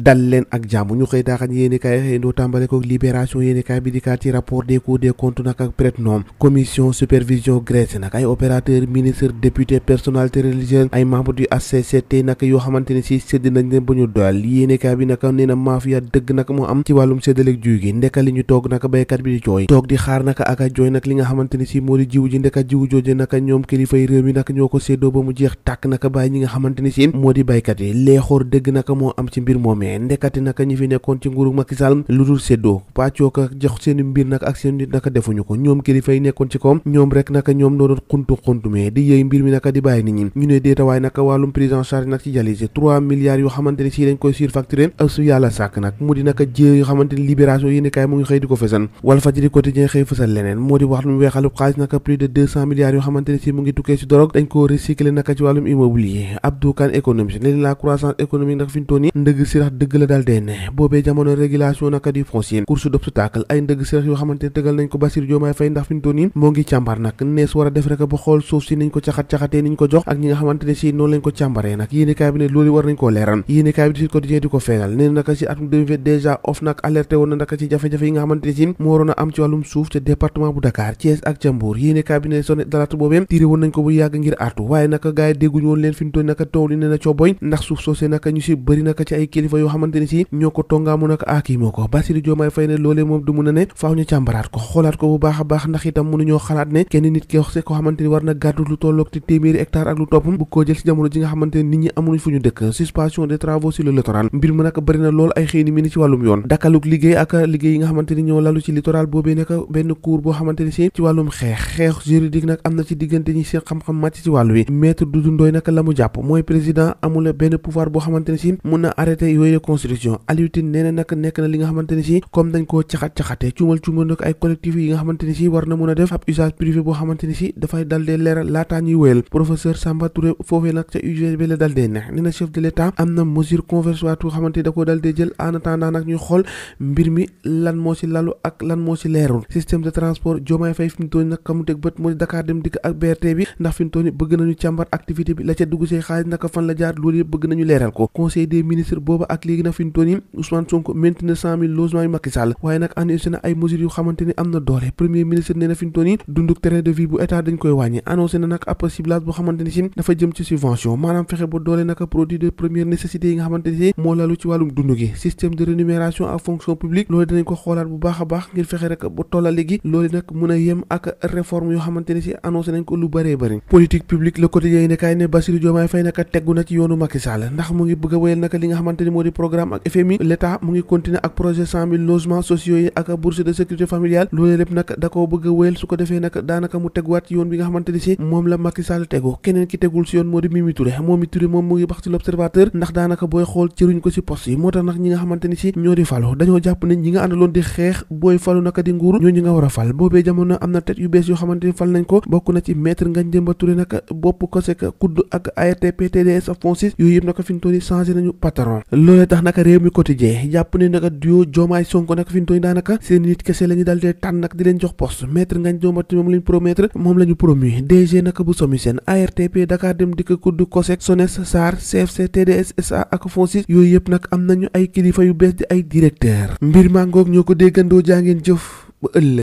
dal leen ak jàmm ñu xëy daaxañ yéenekaay xëy ndoo tàmbale ko libération yéenekaay bi dikkaat ci rapport des cours des comptes nag ak prête-nom commission supervision Grèce nag ay opérateur ministre député personnalité religieuse ay membre du HCCT nag yoo xamante ne si sédd nañ leen ba ñu doyal yéenekaay bi nag nee na mafia dëgg nag moo am ci wàllum séddaleeg jiw gi ndeka li ñu toog nag béykat bi di jooy toog di xaar nag ak a jooy nag li nga xamante ne si moo di jiw ji ndeka jiw jooje nag ñoom kilifay réew mi nag ñoo ko séddoo ba mu jeex tàkk nag bàyyi ñi nga xamante ne si moo di béykat yi leexoor dëgg nag moo am ci mbir moomee ndekati naka ñi fi nekkoon ci nguuru Macky Sall lu dul séddoo pàccoo ko jox seen mbir nag ak seen nit naka defuñu ko ñoom kilifa yi nekkoon ci kawam ñoom rek naka ñoom noo doon xuntumee di yëy mbir mi naka di bàyyi nit ñi ñu ne déetawaay naka wàllum prise en charge nag ci dialyse 3 milliards yoo xamante ne si dañ koy surfacturé su yàlla sàkk nag mu di naka jée yoo xamante ne libération yéeni kaay mu ngi xëy di ko fësal Walfadjri quotidien xëy fësal leneen moo di wax lu weexalub xaalis naka plus de 200 milliards yoo xamante ne si mu ngi tukkee si dorog dañ ko recycler naka ci wàllum immobilier Abdou Kane économiste ne la croissance économique nag fi ñu toon yi ndëgg si rax dëgg la daal dee ne boobee jamono régulation naka di foncier course d'obstacle ay ndëgg si rax yoo xamante ne tëgal nañ ko Bassirou Diomaye Faye ndax fi ñu toon yi moo ngi càmbar nag nees war a def rek ba xool suuf si niñ ko caxat-caxatee niñ ko jox ak ñi nga xamante ne si noonu lañ ko càmbaree nag yéenekaay bi ne loolu war nañ koo leeral yéenekaay bi di Sud Quotidien di ko feegal nee naka si atum 2020 déjà OFNAC alerté woon na naka ci jafe-jafe yi nga xamante ne si moo waroon a am ci wàllum suuf ca département bu Dakar Thiès ak ca Mbour yéenekaay bi ne sonné d'alerte boobee tiré woon nañ ko bu yàgg ngir artu waaye naka gaay dégguñu woon leen fi ñu toon naka taw li ne na cooboy ndax suuf soosé naka ñu si bëri naka ci ay kilifa yoo xamante ne si ñoo ko tongaamu nag kii moo ko Bassirou Diomaye Faye ne loolee moom du mun a ne faaw ñu càmbaraat ko xoolaat ko bu baax a baax ndax itam mënuñoo xalaat ne kenn nit ki wax ko xamante ni war na gàddu lu tolloog te téeméeri hectare ak lu topp bu ko jël si jamono ji nga xamante ne nit ñi amuñu fu ñu dëkk suspension des travaux sur le littoral mbir mu nag bëri na lool ay xëy ni mi ni ci wàllum yoon dakaluk liggéey ak liggéey yi nga xamante ni ñoo lalu ci littoral boobee nekk benn cours boo xamante ni si ci wàllum xeex juridique nag am na ci diggante ñi seen xam-xam màcc ci wàllu wi maître Doudou Ndoye nag la mu jàpp mooy président amul benn pouvoir boo xamante ne si mun na arrêté yooyu constitution Aliou Tine nee na nag nekk na li nga xamante ne si comme dañ koo caxat-caxatee cuumal nag ay collectif yi nga xamante ne si war na mun a def ab usage privé boo xamante ne si dafay dal dee leeral laataa ñuy wéyal professeur Samba Touré foofee nag ca UGB la dal dee ne nee na chef de l'état am na mesure conversoire yoo xamante ni da koo dal dee jël en attendant nag ñuy xool mbir mi lan moo si lalu ak lan moo si leerul système de transport Diomaye Faye fi mu toll nag ka mu teg bët moo di Dakar dem dikk ak BRT bi ndax fi mu toll bëgg nañu càmbar activité bi la ca dugg see xaalis naka fan la jaar loolu yëpp bëgg nañu leeral ko conseil des ministres booba ak léegi nag fi mu toll Ousmane Sonko maintenant 100 000 logements yu Macky Sall waaye nag annoncé na ay mesures yu xamante ni am na doole premier ministre nee na fi mu toll dunduk terrain de vie bu état dañ koy wàññi annoncé na nag ab ciblage boo xamante ni si dafa jëm ci subvention maanaam fexe ba doole naka produit de première nécessité yi nga xamante ni si moo lalu ci wàllum dund gi système de rémunération ak fonction publique loolu dinañ ko xoolaat bu baax a baax ngir fexe rek ba tollale gi loolu nag mën a yem ak réforme yoo xamante ni si annoncé nañ ko lu bëree bëri politique publique le quotidien ne kaay ne Bassirou Diomaye Faye naka teggu na ci yoonu Macky Sall ndax mu ngi bëgg a wéyal naka li nga xamante ni moo di programme ak FMI l'état mu ngi continuer ak projet 100 000 logements sociaux yi ak bourse de sécurité familiale loolu lépp nag da koo bëgg a wéyal su ko defee nag daanaka mu teguwaat ci yoon bi nga xamante ni si moom la Macky Sall tegu keneen ki tegul si yoon moo di Mimi Touré moom mu ngi bax ci l'observateur ndax daanaka booy xool cëruñ ko si poste yi moo tax nag ñi nga xamante ni si ñoo di falu dañoo jàpp ne ñi nga àndaloon di xeex booy falu naka di nguuru ñoo ñi nga war a fal boobee jamono am na tet yu bees yoo xamante ni fal nañ ko bokk na ci maître Ngagne Demba Touré naka bopp ko sek kudd ak ARTP TDS ak FONSIS yooyu yëpp naka fi ñu toll nii changé nañu patron loolee tax naka réew mi quotidien jàpp ne naka duo Diomaye Sonko naka fi ñu toll nii daanaka seen nit kese la ñu daal dee tànn nag di leen jox poste maître Ngagne Demba Touré moom la ñu promu DG naka bu SOMISEN ARTP Dakar dem dikk kudd COSEC SONES SAR CFC TDS SA ak FONSIS yooyu yëpp nag am nañu ay kilifa yu bees di ay directeur mbir maa ngoog ñoo ko déggandoo jaa ngeen jëf ba ëllëg